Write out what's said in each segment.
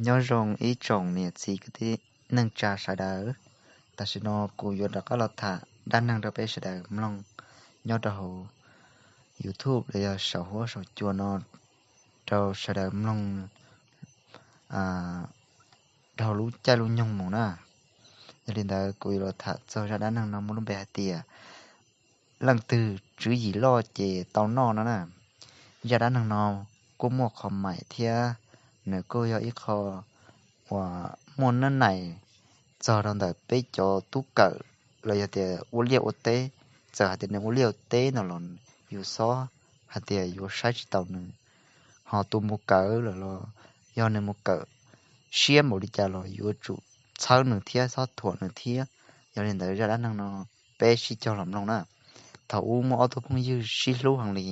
Nyob zoo ib tsoom niam txiv kwv tij neej tsa sawv daws, tam sim no kuv yuav rov qab los tham dab neeg rau peb sawv daws mloog nyob rau hauv YouTube los yog saum huab saum cua no rau sawv daws mloog dhau lub caij lub nyoog mus na. Yog li ntawd kuv yuav los tham txog zaj dab neeg no muaj lub npe hais tias leej twg tswv yim loj ces tau noj no na. Zaj dab neeg no kuj muaj qhov maim thiab nws kuj yog ib qho uas muaj nab nais txog rau ntawm peb cov tub kawm los yog tias ua liaj ua teb. Txawm hais tias nws ua liaj ua teb no los yus xob hais tias yuav saib tsis taus nws, ho tus mus kawm lawm los yog nws mus kawm siab npaum li cas los yuav tsum txhawb nws thiab txhob thuam nws thiab. Yog li ntawd zaj dab neeg no peb sib cog los mloog na. Thaum ub muaj ob tug phooj ywg sib hlub heev li.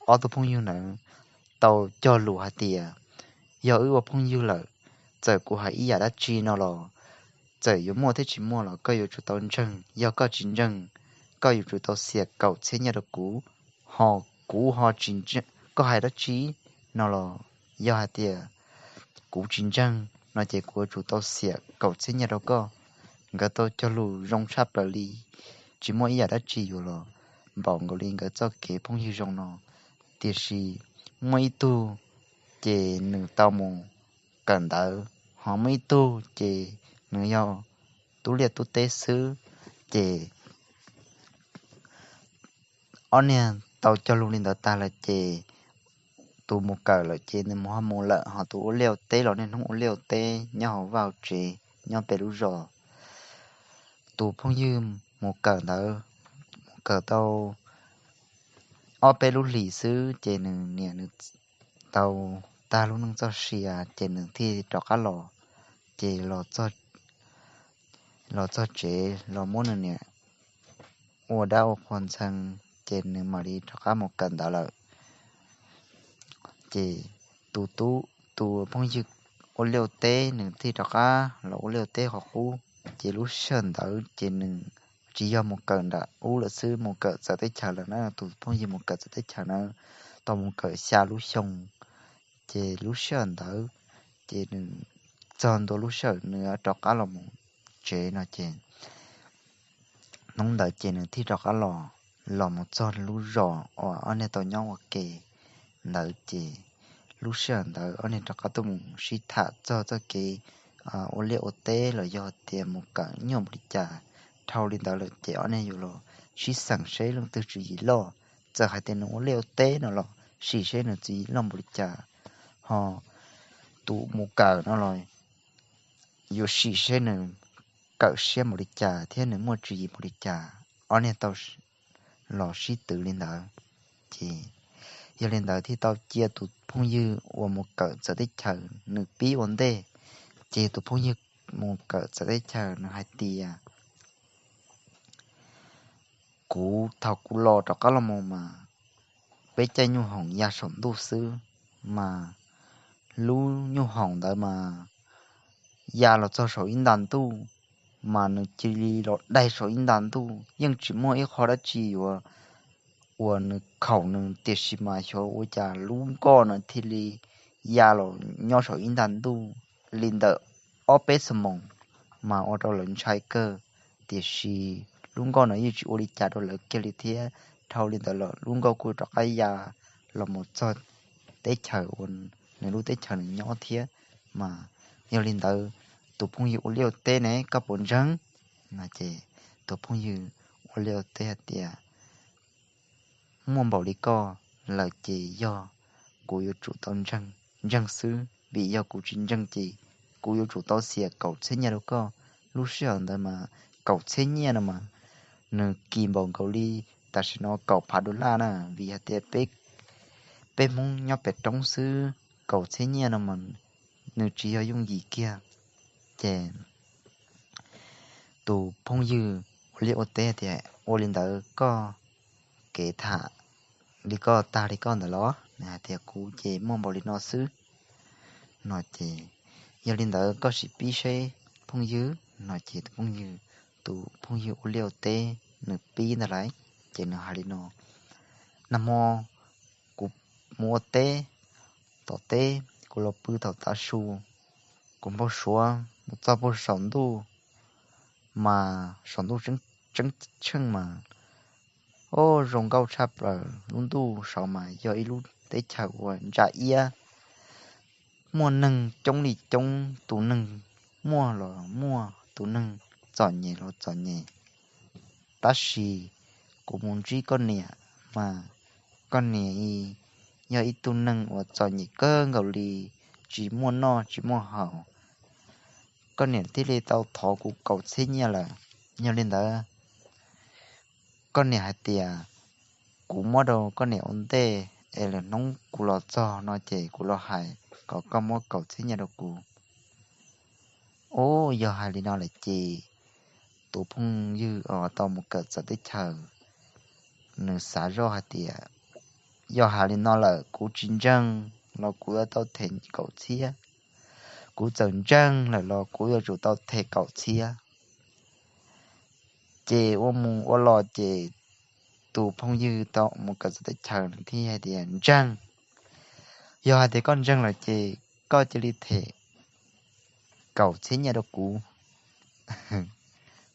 Ob tug phooj ywg ntawd tau cog lus hais tias yog wb ua phooj ywg lawm, txawm kuv hais ib yam dab tsi no los, txawm yuav muaj thiab tsis muaj los koj yuav tsum tau ntseeg. Yog koj tsis ntseeg, koj yuav tsum tau xiam kaum txhiab nyiaj rau kuv, ho kuv ho tsis, koj hais dab tsi no los, yog hais tias kuv tsis ntseeg no ces kuv yuav tsum tau xiam kaum txhiab nyiaj rau koj. Nkawd tau cog lus zoo tshaj plaws li, tsis muaj ib yam dab tsi yuav los npaum nkaus li nkawd txoj kev phooj ywg zoo no. Tiam sis muaj ib tug ces nws tau mus kawm ntawv, ho muaj ib tug ces nws yog tub liaj tub teb xwb. Ces ob niag tau cog lus li ntawd tag lawm ces tus mus kawm lawm ces nws mus ho mus lawm, ho tus ua liaj ua teb los niaj hnub ua liaj ua teb nyob hauv vaj hauv tsev nyob pem lub zos. Tus phooj ywg mus kawm ntawd, mus kawm tau ob peb lub hlis xwb ces nws niam nws tau tag lub neej txoj sia ces nws thiaj rov qab los. Ces los txog tsev los muab nws niam ua dab ua qhua ntxhee, ces nws mam li rov qab mus kawm ntawv lawm. Ces tus tub, tus phooj ywg ua liaj ua teb nws thiaj rov qab los ua liaj ua teb qhov qub. Ces lub sij hawm ntawd ces nws tsis yog mus kawm nram ub lawm xwb, mus kawm txawv teb chaws lawm na. Tus phooj ywg mus kawm txawv teb chaws na, tau mus kawm xya lub xyoo. Ces lub sij hawm ntawd ces nws txog ntua lub sij hawm nws rov qab los mus tsev no ces hnub ntawd ces nws thiaj rov qab los, los mus txog lub zos uas ob niag tau nyob ua ke ntawd ces lub sij hawm ntawd ob niag rov qab tuaj mus sib tham txog txoj kev ua liaj ua teb los yog tias mus kawm nyuaj npaum li cas. Dhau li ntawd lawm ces ob niag yuav los sib xeem seb leej twg tswv yim loj. Txawm hais tias nws ua liaj ua teb no los sim seb nws tswv yim loj npaum li cas, ho tus mus kawm no los yuav sim seb nws kawm siab npaum li cas thiab nws muaj tswv yim npaum li cas. Ob niag tau los sib twv li ntawd. Ces yog li ntawd thiaj tau cia tus phooj ywg uas mus kawm txawv teb chaws nws pib ua ntej. Ces tus phooj ywg mus kawm txawv teb chaws nws hais tias kuv thaum kuv los rov qab los mus mas peb caij nyuj hoom ya saum ntuj xwb, mas lub nyuj hoom ntawd mas ya los txog saum ib nta ntuj, mas nws cia li los daig saum ib nta ntuj, yeej tsis muaj ib qho dab tsi yuav uas nws khaum nws, tiam sis mas xyov ua cas lub nkoj no thiaj li ya los nyob saum ib nta ntuj li ntawm ob peb xuab moos, mas ua rau lawv ntshai kawg. Tiam sis lub nkoj no yeej tsis ua li cas rau lawv kiag li thiab. Dhau li ntawd los lub nkoj kuj rov qab ya los mus txog teb chaws uas nws lub teb chaws nws nyob thiab. Mas yog li ntawd, tus phooj ywg ua liaj ua teb ne, koj puas ntseeg? No ces tus phooj ywg ua liaj ua teb hais tias muaj npaum li koj lawm ces yog kuv yuav tsum tau ntseeg xwb, vim yog kuv tsis ntseeg ces kuv yuav tsum tau xiam kaum txhiab nyiaj rau koj. Lub sij hawm ntawd mas kaum txhiab nyiaj no mas nws kim npaum nkaus li tam sim no kaum phav dollar na, vim hais tias peb Hmoob nyob pem roob xwb, kaum txhiab nyiaj no mas nws tsis yog yooj yim kiag. Ces tus phooj ywg ua liaj ua teb tias ua li ntawd koj kev tham li koj tag li koj ntawd los? Nws hais tias kuv ces muaj npaum li no xwb. No ces yog li ntawd koj sim pib seb phooj ywg. No ces tus phooj ywg, tus phooj ywg ua liaj ua teb nws pib ntag lauj, ces nws hais li no: Nag hmo kuv mus ua teb tom teb, kuv los pw thaum tav su, kuv npau suav mus txog puag saum ntuj mas saum ntuj tseeb tsheej mas, o, zoo nkauj tshaj plaws. Lub ntuj saud mas yog ib lub teb chaws uas ntsa iab, muaj neeg coob li coob, tus neeg muaj los muaj, tus neeg txom nyem los txom nyem. Tab sis kuv mus ntsib koj niam mas koj niam yog ib tug neeg uas txom nyem kawg nkaus li, tsis muaj noj tsis muaj haus. Koj niam thiaj li tau thov kuv kaum txhiab nyiaj lawm. Yog li ntawd, koj niam hais tias kuv muab rau koj niam ua ntej es lwm hnub kuv los txog no ces kuv los hais kom koj muab kaum txhiab nyiaj rau kuv. Ub, yog hais li no lawm ces tus phooj ywg uas tau mus kawm txawv teb chaws, nws xav zoj hais tias, yog hais li no lawm kuv tsis ntseeg los kuv yuav tau them kaum txhiab, kuv txawm ntseeg lawm los kuv yuav tsum tau them kaum txhiab. Ces ua mus ua los ces tus phooj ywg tau mus kawm txawv teb chaws nws thiaj hais tias, ntseeg, yog hais tias koj ntseeg lawm ces koj cia li them kaum txhiab nyiaj rau kuv.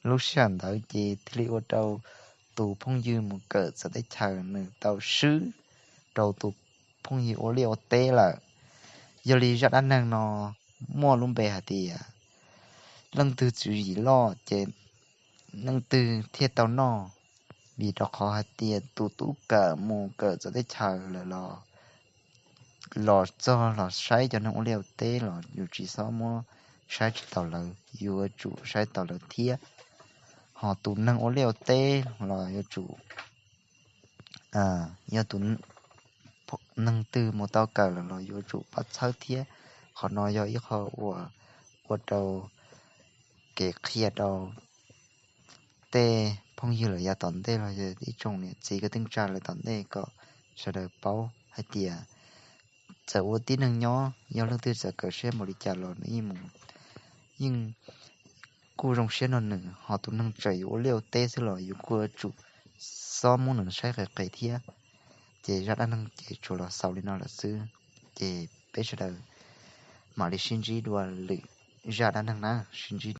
Lub sij hawm ntawd ces thiaj li ua rau tus phooj ywg mus kawm txawv teb chaws nws tau swb rau tus phooj ywg ua liaj ua teb lawm. Yog li zaj dab neeg no muaj lub npe hais tias, leej twg tswv yim loj ces leej twg thiaj tau noj. Vim rau qhov hais tias tus tub kawm mus kawm txawv teb chaws lawm los, los txog los saib cov neeg ua liaj ua teb los yus tsis txhob muab saib tsis taus lawv, yuav tsum saib taus lawv thiab. Ho tus neeg ua liaj ua teb los yuav tsum, yog tus neeg twg mus tau kawm lawm los yuav tsum pab txhawb thiab. Qhov no yog ib qho uas ua rau kev qhia rau tej phooj ywg lawm yav tom ntej los yog ib tsoom niam txiv kwv tij neej tsa lawm tom ntej kom sawv daws paub hais tias txawm ua tib neeg nyob yog leej twg txawm kawm siab npaum li cas los nws yeej mus, yeej kuj zoo siab nrog nws. Ho tus neeg tseem yuav ua liaj ua teb xwb los yus kuj yuav tsum xob muab nws saib qis qis thiab. Ces zaj dab neeg ces tsuas los xaus li no lawm xwb, ces peb sawv daws mam li sib ntsib dua lwm zaj dab neeg na, sib ntsib.